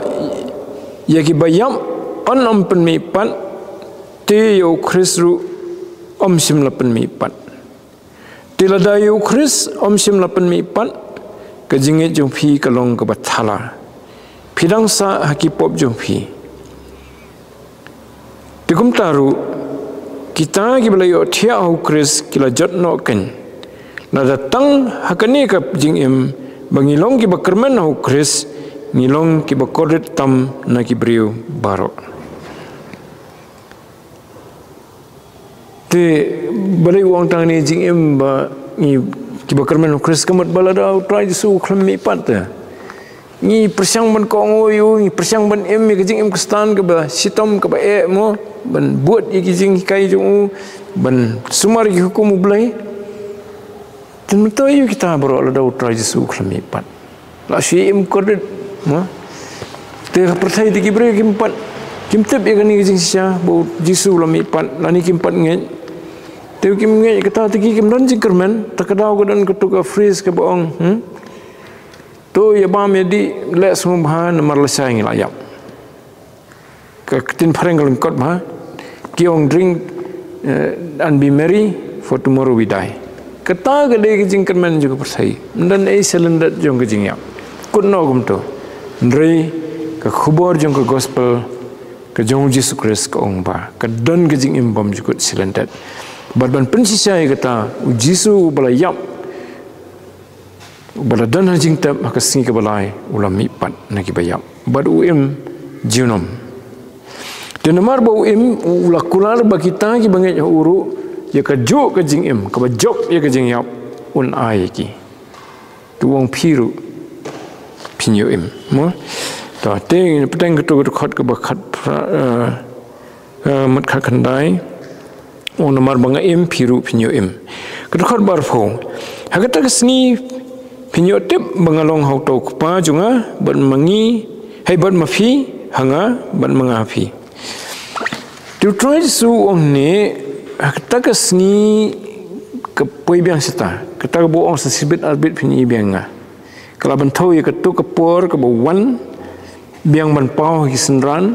ïa kiba ïap yn ym pynmihpat, te ïa u Khrist ruh ym shym la pynmihpat. Te lada ïa u Khrist ym shym la pynmihpat, ka jingngeit jong phi ka long kaba thala. Phi dang sah ha ki pop jong phi. Te kumta ruh, kita kiba la ïohthiah ha u Khrist ki la jot noh kein. Lada tang ha kane ka jingim ba ngi long kiba kyrmen ha u Khrist, ngi long kiba kordit tam na ki briew baroh. Te balei u ong tang ne jingim ba ngi kiba kyrmen ha u Khrist, ka mut ba lada u Trai Jisu u khlem mihpat te ngi pyrshang ban kohnguh ïa u, ngi pyrshang ban im ïa ka jingim Khristan kaba shitom kaba eh mo, ban bud ïa ki jinghikai jong u, ban sumar ïa ki hukum U Blei. Te mynta ïa kita baroh lada u Trai Jisu u khlem mihpat. La shu im kordit, mo. Te ka pyrthei te ki briew kim pat, kim tip ïa kane ka jingshisha ba u Jisu u la mihpat, lane kim pat ngeit. Te kim ngeit kata te ki kim don jingkyrmen, te ka daw ka don katu ka phrase kaba ong, hmm? To ïa bam ïa dih, leh sngewbha namar lashai ngi la ïap. Ka ktien phareng ka lyngkot bha, ki ong drink, eh, and be merry, for tomorrow we die. Kata ka dei ka jingkyrmen jong ka pyrthei. Ym don ei shalyndet jong ka jingïap. Kut noh kumto. Hynrei ka khubor jong ka gospel ka jong u Jisu Khrist ka ong ba ka don ka jingim bymjukut shalyndet. Bad ban pynshisha ïa kata, u Jisu uba la ïap, uba la don ha jingtep ha ka sngi kaba lai, u la mihpat na kiba ïap bad u im junom. Te namar ba u im, u la kular ba kita kiba ngeit ha u ruh, ïa kajuh ka jingim kaba jop ïa ka jingïap un ai ïa ki. Te u ong phi ruh phin ïoh im, mo. To, te ngin peit katu ka dkhot kaba khat phra, eh, eh, mut khatkhyndai. Ong namar ba nga im, phi ruh phin ïoh im. Ka dkhot ba arphew. Ha kata ka sngi Phin ïoh tip ba nga long ha uta u Kpa jong nga, bad ma ngi, hei bad ma phi ha nga, bad ma nga ha phi. Te u Trai Jisu u ong hangne, ha kata ka sngi ka poi biang shata, kata kaba u ong sa shibit arbit phin ïohi biang ïa nga. Ka la ban thew ïa kato ka por kaba wan biang ban paw ha ki synran,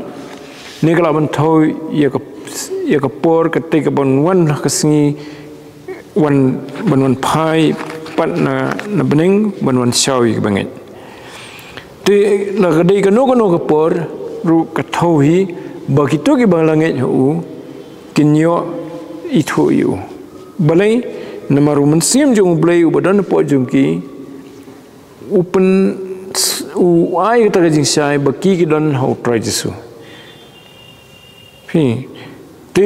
ne ka la ban thew ïa ka, ïa ka por kata kaban wan ha ka sngi wan, ban wan phai pat na, na bneng, ban wan shaw ïa kiba ngeit. Te la ka dei kano kano ka por ruh ka thew hi, ba kito kiba la ngeit ha u kin ïoh ithuh ïa u. Balei? Namar u Mynsiem jong U Blei uba don hapoh jong ki, u pyn, u ai kata ka jingshai ba ki ki don ha u Trai Jisu. Phi, te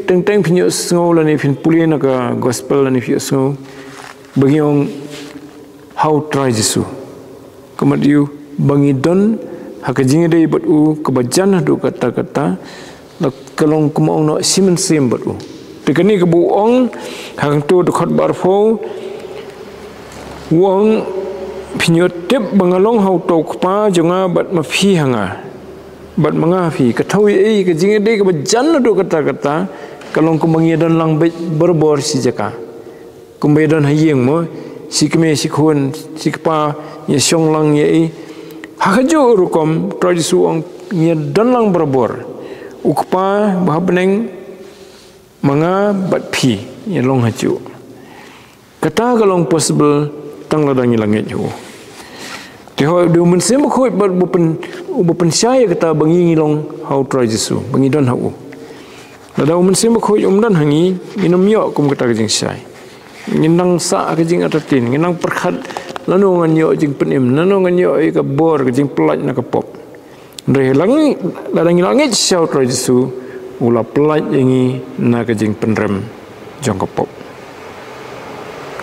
teng teng phin ïohsngew lane phin pule na ka gospel lane phin ïohsngew ba ngi ong ha u Trai Jisu. Ka mut ïa u ba ngi don ha ka jingïadei bad u kaba jan haduh katta katta, la ka long kumba ong noh shi mynsiem bad u. Te kane kaba u ong ha kato dkhot ba arphew, u ong phin ïoh tip ba nga long ha uta u Kpa jong nga bad ma phi ha nga, bad ma nga ha phi. Ka thew ïa ka jingïadei kaba jan haduh katta katta, ka long kumba ngi ïa don lang beit barabor shi jaka. Kumba ïa don ha ïing mo, shi kmie shi khun, shi kpa, ïa shong lang ïa i. Ha kajuh rukom, Trai Jisu u ong ngi ïa don lang barabor. U Kpa ba ha bneng, ma nga bad phi, ïa long ha juh. Kata ka long possible tang lada ngi la ngeit ha u. Te hooid, u Mynsiem Bakhuid bad uba pyn, uba pynshai ïa kata ba ngi ngi long ha u Trai Jisu, ba ngi don ha u. Lada u Mynsiem Bakhuid um don ha ngi, ngin ym ïoh kum kata ka jingshai. Ngin nang sah ka jingartatien, ngin nang pyrkhat lano ngan ïoh jingpynim, lano ngan ïoh ïa ka bor, ka jingpyllait na ka pop. Hynrei lada ngi la ngeit sha u Trai Jisu, u la pyllait ïa ngi na ka jingpynrem jong ka pop.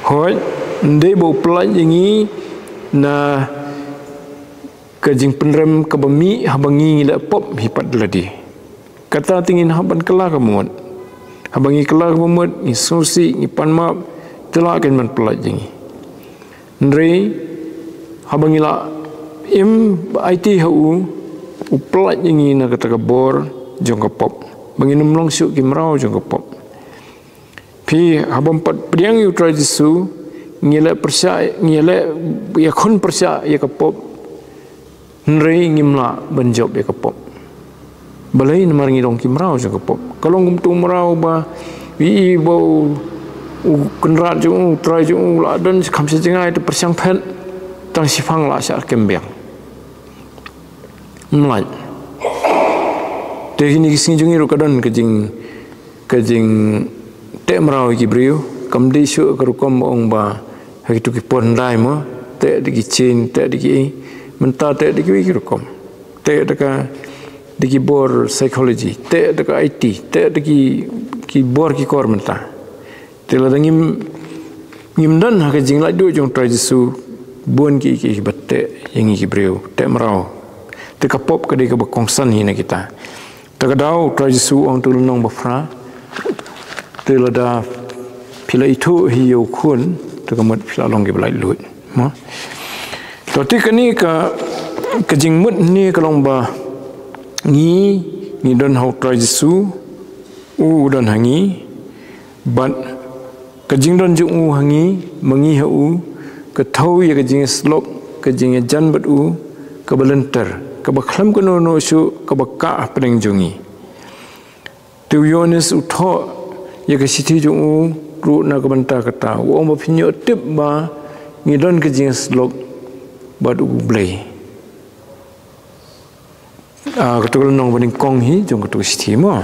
Hooid, ym dei ba u pyllait ïa ngi na ka jingpynrem kaba mih haba ngi ngi leh pop hi pat lade. Kata te ngin hap ban kylla ka mut. Haba ngi kylla ka mut, ngi sngewsih, ngi pan map, te la kan ban pyllait ïa ngi. Hynrei haba ngi la im aiti ha u, u pyllait ïa ngi na kata ka bor jong ka pop, ba ngin ym long shuh ki mraw jong ka pop. Phi, haba ym pat pdiang ïa u Trai Jisu, ngi leh pyrshah, ngi leh ïakhun pyrshah ïa ka pop. Hynrei ngim lah ban jop ïa ka pop. Balei? Namar ngi long ki mraw jong ka pop. Ka long kum utu u mraw ba, i, i ba u, u kynrad jong u, u trai jong u, u la don kham sha jngai, te pyrshang phet, tang shiphang la shah kem biang. Ym lah. Te kine ki sngi jong ngi ruh ka don ka jing, ka jingteh mraw ïa ki briew, kam dei shuh ka rukom ba ong ba ha kito ki por hyndai mo, teh da ki chain, teh da ki ei, mynta teh da kiwei ki rukom. Teh da ka, da ki bor psychology, teh da ka I T, teh da ki, ki bor ki kor mynta. Te lada ngim, ngim don ha ka jinglaitluid jong u Trai Jisu, bun ki, ki, ki ba teh ïa ngi ki briew, teh mraw. Te ka pop ka dei kaba kongsan hi na kita. Ta ka daw, u Trai Jisu u ong, to lynnong ba phra. Te lada phi la ithuh hi ïa u Khun, te ka mut phi la long kiba laitluid. Mo? To te kane ka, ka jingmut hangne ka long ba ngi, ngi don ha u Trai Jisu, u, u don ha ngi, bad ka jingdon jong u ha ngi, ma ngi ha u, ka thew ïa ka jingïasyllok, ka jingïajan bad u, kaba lynter, kaba khlem kano kano shuh, kaba kah hapdeng jong ngi. Te u Ïoannis u thoh ïa ka shithi jong u ruh na ka bynta kata. U ong ba phin ïoh tip ba ngi don ka jingïasyllok bad U Blei. Ah, kato ka lynnong ba nyngkong hi jong kato ka shithi mo.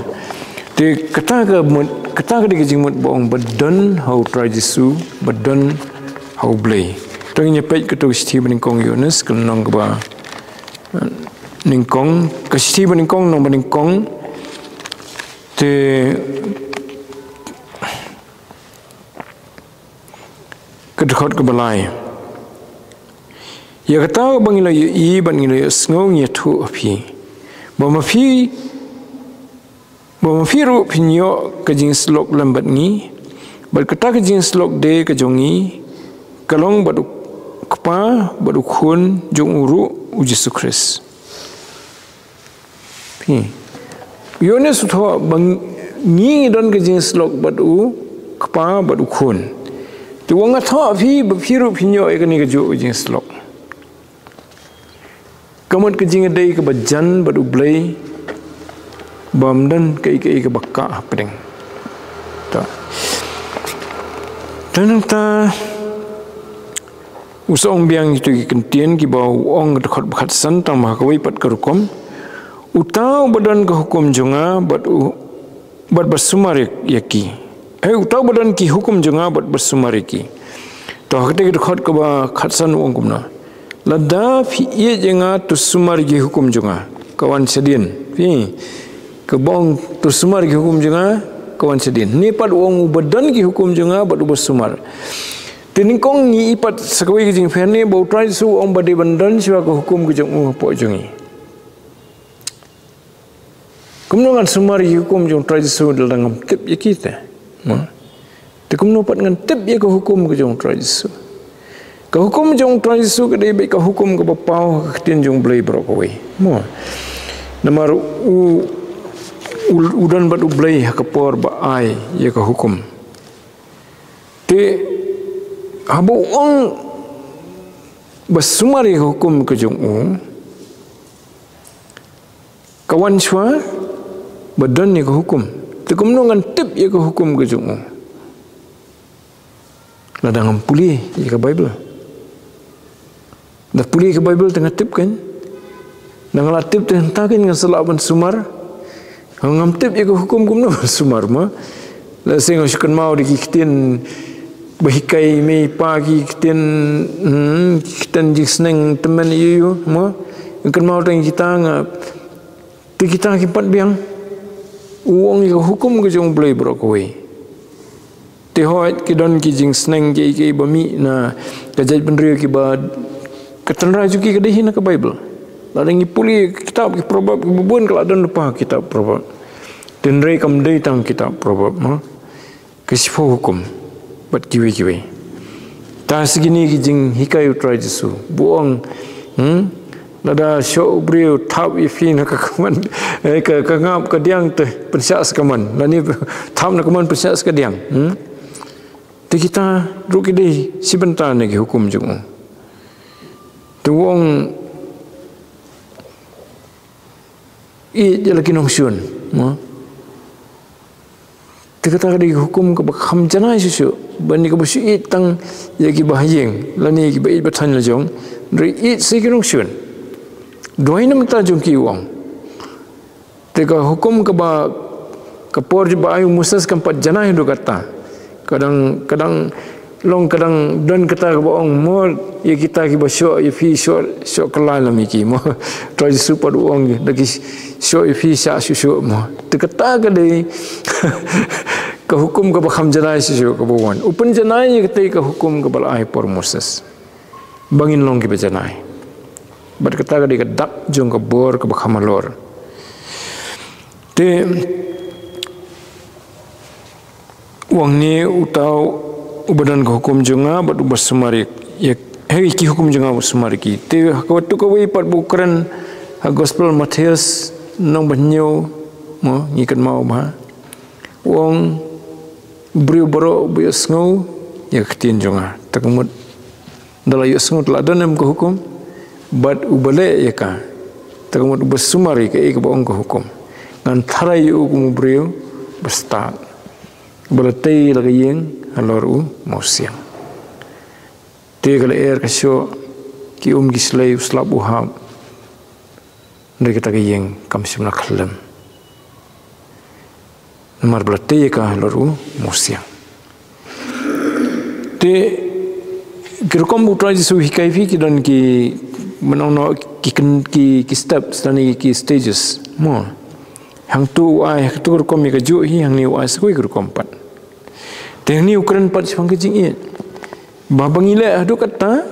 Te kata ka mut, kata ka dei ka jingmut ba ong ba don ha u Trai Jisu, ba don ha U Blei. To ngin ïa peit kato ka shithi ba nyngkong Ïoannis, ka lynnong kaba, eh, nyngkong, ka shithi ba nyngkong, lynnong ba nyngkong. Te ka dkhot kaba lai. Ïa kata ba ngi la ïohi bad ngi la ïohsngew ngi ïathuh ha phi, ba ma phi, ba ma phi ruh phin ïoh ka jingïasyllok lem bad ngi. Bad kata ka jingïasyllok de ka jong ngi, ka long bad u, Kpa bad u Khun jong u ruh, u Jisu Khrist. Phi. Ïoh ne shu thoh ba ngi ngi don ka jingïasyllok bad u Kpa bad u Khun. Te u ong nga thoh phi ba phi ruh phin ïoh ïa kane kajuh ka jingïasyllok. Ka mut ka jingïadei kaba jan bad u Blei, bym don kaei kaei kaba kah hapdeng. Ta. Te nangta u sa ong biang ïa kito ki kyntien kiba u ong ha ka dkhot ba khatsan tang ba ha kawei pat ka rukom. Uta uba don ka hukum jong nga bad u, bad ba sumar ïa ki. Hei, uta uba don ki hukum jong nga bad ba sumar ïa ki. To, ha katei ka dkhot kaba khatsan u ong kumno. Lada phi ïeit ïa nga, to sumar ïa ki hukum jong nga. Ka wan shadien. Phi. Kaba ong to sumar ïa ki hukum jong nga, ka wan shadien. Hangne pat u ong uba don ki hukum jong nga bad uba sumar. Te nyngkong ngi i pat sa kawei ka jingpher ne ba u Trai Jisu u ong ba dei ban don shuwa ka hukum ka jong u hapoh jong ngi. Kumno ngan sumar ïa ki hukum jong u Trai Jisu lada ngam tip ïa ki te? Mo? Te kumno pat ngan tip ïa ka hukum ka jong u Trai Jisu? Ka hukum jong u Trai Jisu ka dei beit ka hukum kaba paw ha ka ktien jong u Blei baroh kawei. Mo? Namar u, u, u don bad u Blei ha ka por ba ai ïa ka hukum. Te haba u ong ba sumar ïa ka hukum ka jong u, ka wan shuwa ba don ïa ka hukum. Te kumno ngan tip ïa ka hukum ka jong u? Lada ngam pule ïa ka Baibl. Da pule ïa ka Baibl te nga tip kan. Da nga la tip te hangta kan ngan sa lah ban sumar. Ngam tip ïa ka hukum kumno ban sumar mo. Lehse nga shu kynmaw da ki ktien ba hikai mei pa ki ktien, hmm, ki ktien jingsneng tymmen ïa u mo. Nga kynmaw tang kita nga, te kita ki pat biang. U ong ïa ka hukum ka jong u Blei baroh kawei. Te hooid ki don ki jingsneng kiei kiei ba mih na ka jaitbynriew kiba ka tynrai jong ki ka dei hi na ka Baibl. Lada ngi pule kitab ki Proverb kiba bun ka la don lypa kitab Proverb. Te hynrei kam dei tang kitab Proverb mo. Ka shiphew hukum bad kiwei kiwei. Te sa kine ki jinghikai u Trai Jisu. Ba u ong, hmm? Lada shoh u briew thap ïa phi na ka kmen, eh, ka, ka ngap ka diang te pynshah sa ka man. Lane thap na ka man pynshah sa ka diang. Hmm? Te kita ruh ki dei shi bynta na ki hukum jong u. Te u ong ïeit ïa la ki nongshun, mo. Te kata ka dei ka hukum kaba kham janai shuh shuh. Ba ne kaba shu ïeit tang ïa kiba ha ïing, lane kiba ïeit ba thaiñ la jong. Hynrei ïeit sa ïa ki nongshun. Duwai na bynta jong ki u ong. Te ka hukum kaba ka por ba ai u Moses kam pat janai haduh katta. Ka dang, ka dang long ka dang don kata kaba ong mo ïa kita kiba shoh ïa phi shoh, shoh kylla lem ïa ki mo. Trai Jisu pat u ong da ki shoh ïa phi shah shuh shuh mo. Te kata ka dei ka hukum kaba kham janai shuh shuh kaba wan. U pynjanai ïa katei ka hukum kaba la ai por Moses. Ba ngin long kiba janai. Bad kata ka dei ka dak jong ka bor kaba kham halor. Te u ong ne uta uba don ka hukum jong nga bad uba sumar ïa, hei ki hukum jong nga uba sumar ïa ki. Te ha kawei tu kawei pat ba u kren ha gospel Mathaios lynnong ba hynñiew mo ngi kynmaw ba u ong briew baroh ba ïohsngew ïa ka ktien jong nga. Te ka mut da la ïohsngew te la don em ka hukum bad uba leh ïa ka. Te ka mut uba sumar ïa kaei kaba ong ka hukum. Ngan tharai ïa u kum u briew ba stad ba la tei la ka ïing halor u mawsiang. Te ka lyer ka shoh, ki um ki shlei, u slap u hap. Hynrei kata ka ïing kam shym la khyllem. Namar ba la tei ïa ka halor u mawsiang. Te ki rukom ba u Trai Jisu u hikai phi ki don ki, mynno mynno ki, ki, ki steps lane ki stages mo. Hangtu u ai hangtu ka rukom ïa kajuh hi, hangne u ai sa kawei ka rukom pat. Te hangne u kren pat shaphang ka jingïeit. Ba, ba ngi leh haduh katta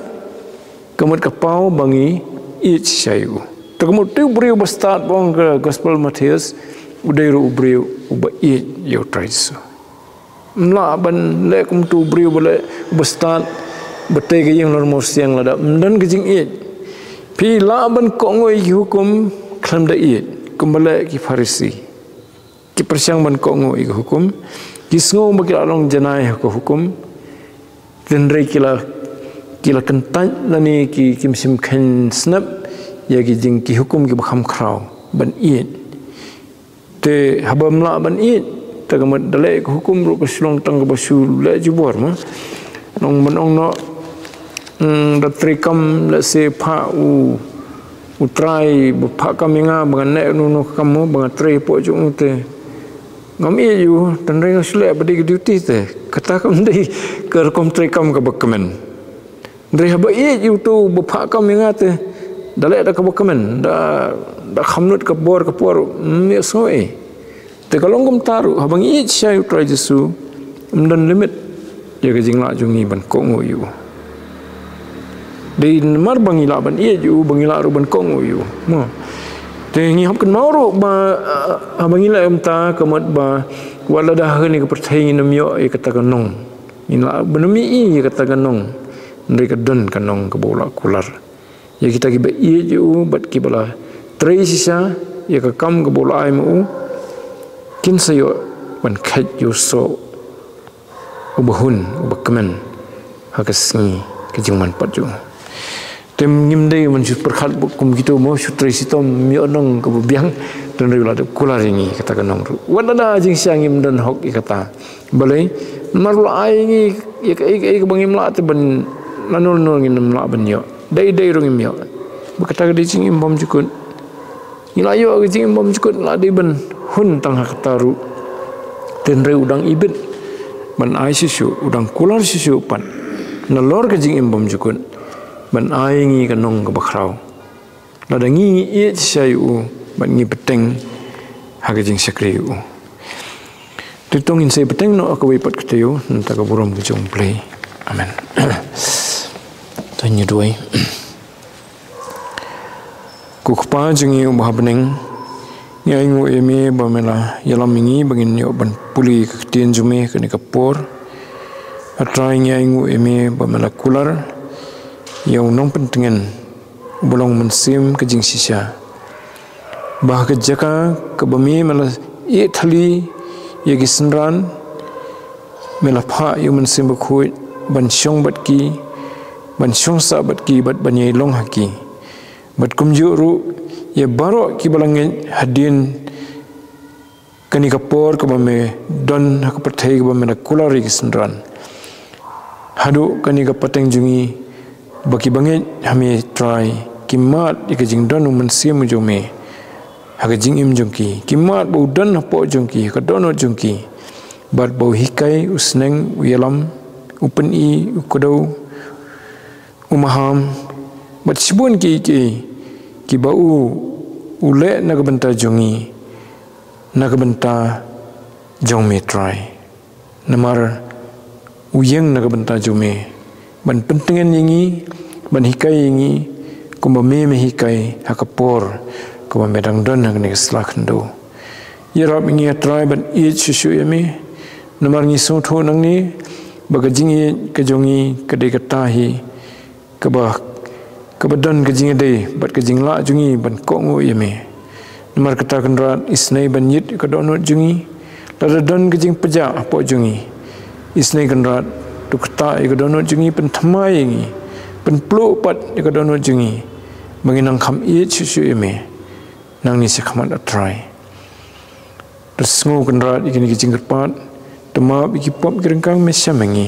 ka mut ka paw ba ngi ïeit shisha ïa u. Te ka mut utu u briew ba stad ba ong ka gospel Mathaios u dei ruh u briew uba ïeit ïa u Trai Jisu. Ym lah ban leh kum utu u briew ba leh uba stad Ba tei ka ïing lor mawsiang lada ym don ka jingïeit. Phi lah ban kohnguh ïa ki hukum khlem da ïeit, kumba leh ki Pharisi. Ki pyrshang ban kohnguh ïa ka hukum. Ki sngew ba ki la long janai ha ka hukum. Hynrei ki la, ki la kyntait lane ki, kim shym kheiñ snep ïa ki jing, ki hukum kiba kham khraw ban ïeit. Te haba ym lah ban ïeit, te ka mut da leh ka hukum ruh ka shu long tang kaba shu leh jubor mo. Nong ban ong noh, mm, da trei kam, lehse phah u, u trai ba phah kam ïa nga ba ngan leh no no ka kam mo, ba nga trei hapoh jong u, te ngam ïeit ïa u, tang hynrei nga shu leh ba dei ka duty te. Kata kam dei ka rukom trei kam kaba kmen. Hynrei haba ïeit ïa uto ba phah kam ïa nga te, da leh da kaba kmen, da, da kham lut ka bor ka por, ym ïohsngew ei. Te ka long kumta ruh, haba ngi ïeit shisha ïa u Trai Jisu, ym don limit ïa ka jinglah jong ngi ban kohnguh ïa u. Dei namar ba ngi lah ban ïeit ïa u, ba ngi lah ruh ban kohnguh ïa u. Mo. Te ngi hap kynmaw ruh ba, ah, haba ngi leh kumta, ka mut ba wat lada ha kane ka pyrthei ngin ym ïoh ïa kata ka nong. Ngin lah ban ym ïohi ïa kata ka nong. Hynrei ka don ka nong kaba u la kular ïa kita kiba ïeit ïa u bad kiba la trei shisha ïa ka kam kaba u la ai ma u. Kin sa ïoh ban kheit ïa u soh uba hun, uba kmen ha ka sngi ka jingman pat jong u. Te ngim dei ban shu pyrkhat bad kum kito mo, shu trei shitom, ym ïoh nong kaba biang. Tang hynrei u la dep kular ïa ngi kata ka nong ruh. Wat lada jingshisha ngim don hok ïa kata. Balei? Namar u la ai ïa ngi ïa kaei kaei kaba ngim lah te ban, lano lano ngin ym lah ban ïoh. Dei dei ruh ngim ïoh. Ba kata ka dei jingim bymjukut. Ngi la ïoh ka jingim bymjukut, la dei ban hun tang ha kata ruh. Te hynrei u dang ibit ban ai shisha, u dang kular shisha pat nalor ka jingim bymjukut, ban ai ïa ngi ka nong kaba khraw. Lada ngi, ngi ïeit shisha ïa u bad ngi bteng ha ka jingshakri ïa u. Te to ngin sa ïa bteng noh ha kawei pat ka taïew, na ka bynta ka burom ka jong U Blei. Amen. To ngin ïa duwai. Ko Kpa jong ngi uba ha bneng, ngi ainguh ïa me ba me la ïalam ïa ngi ba ngin ïoh ban pule ïa ka ktien jong me ha kane ka por. A Trai, ngi ainguh ïa me ba me la kular ïa u nongpyntngen uba long mynsiem ka jingshisha. Ba ha ka jaka kaba me, me la ïeh thylli ïa ki synran, me la phah ïa u Mynsiem Bakhuid ban shong bad ki, ban shong sah bad ki, bad ban ïai long ha ki. Bad kumjuh ruh ïa baroh kiba la ngeit hadien kane ka por kaba me don ha ka pyrthei kaba me la kular ïa ki synran. Haduh kane ka pateng jong ngi, ba kiba ngeit ha me Trai ki mad ïa ka jingdon u Mynsiem jong me ha ka jingim jong ki. Ki mad ba u don hapoh jong ki, ha ka dohnud jong ki. Bad ba u hikai, u sneng, u ïalam, u pyni, u kdew, u maham, bad shibun kiei kiei kiba u, u leh na ka bynta jong ngi, na ka bynta jong me Trai. Namar u ïeng na ka bynta jong me, ban pyntngen ïa ngi, ban hikai ïa ngi, kumba me, me hikai ha ka por kaba me dang don ha kane ka sla khyndew. Ïarap ïa ngi, A Trai, ban ïeit shuh shuh ïa me. Namar ngi sngewthuh nangne ba ka jingïeit ka jong ngi ka dei kata hi kaba, kaba don ka jingïadei bad ka jinglah jong ngi ban kohnguh ïa me. Namar kata Kynrad, isynei ban ïit ïa ka dohnud jong ngi. Lada don ka jingpjah hapoh jong ngi, isynei Kynrad, to ktah ïa ka dohnud jong ngi, pynthymmai ïa ngi, pynpluh pat ïa ka dohnud jong ngi, ba ngin nang kham ïeit shuh shuh ïa me nangne shakhmat, A Trai. To sngew Kynrad ïa kine ki jingkyrpad, to map ïa ki pop ki ryngkang, me shem ïa ngi.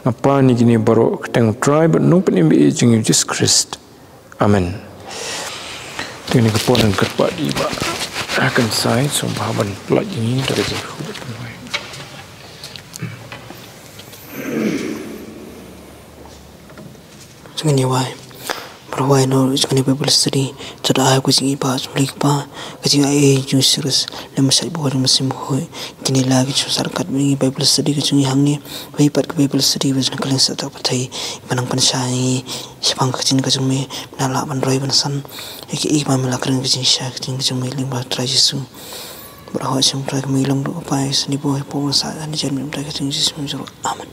Nga pan ïa kine baroh ha ka kyrteng U Trai bad U Nongpynim ba ïeit jong ngi U Jisu Khrist. Amen. Te kane ka por ngan kyrpad ïa i Bah Hakan Sai, sngewbha ban pynlait ïa ngi da ka jingkyrpad. Jong ngi ïa wai. Para wai, no, jong ngi ïa Bible study. To da ai ko jong i Bah, jong ngi Kpa, ka jong i jong Sirus, lem shait bor jong Mynsiem Bakhuid. Kine la ki jong sar kat ngi Bible study ka jong i hangne. Wei pat ka Bible study ba jong ka leng sa ta pathai. Ba nang pynshai ngi shaphang ka jong ka jong me, na la ban roi ban san. Ïa ki i ba me la kren ka jong sha ka jong ka jong me lyngba Trai Jisu. Para wai, shem Trai ka me long do ka pai sani bo he po sa ani jan me Trai ka jong Jisu me jong. Amen.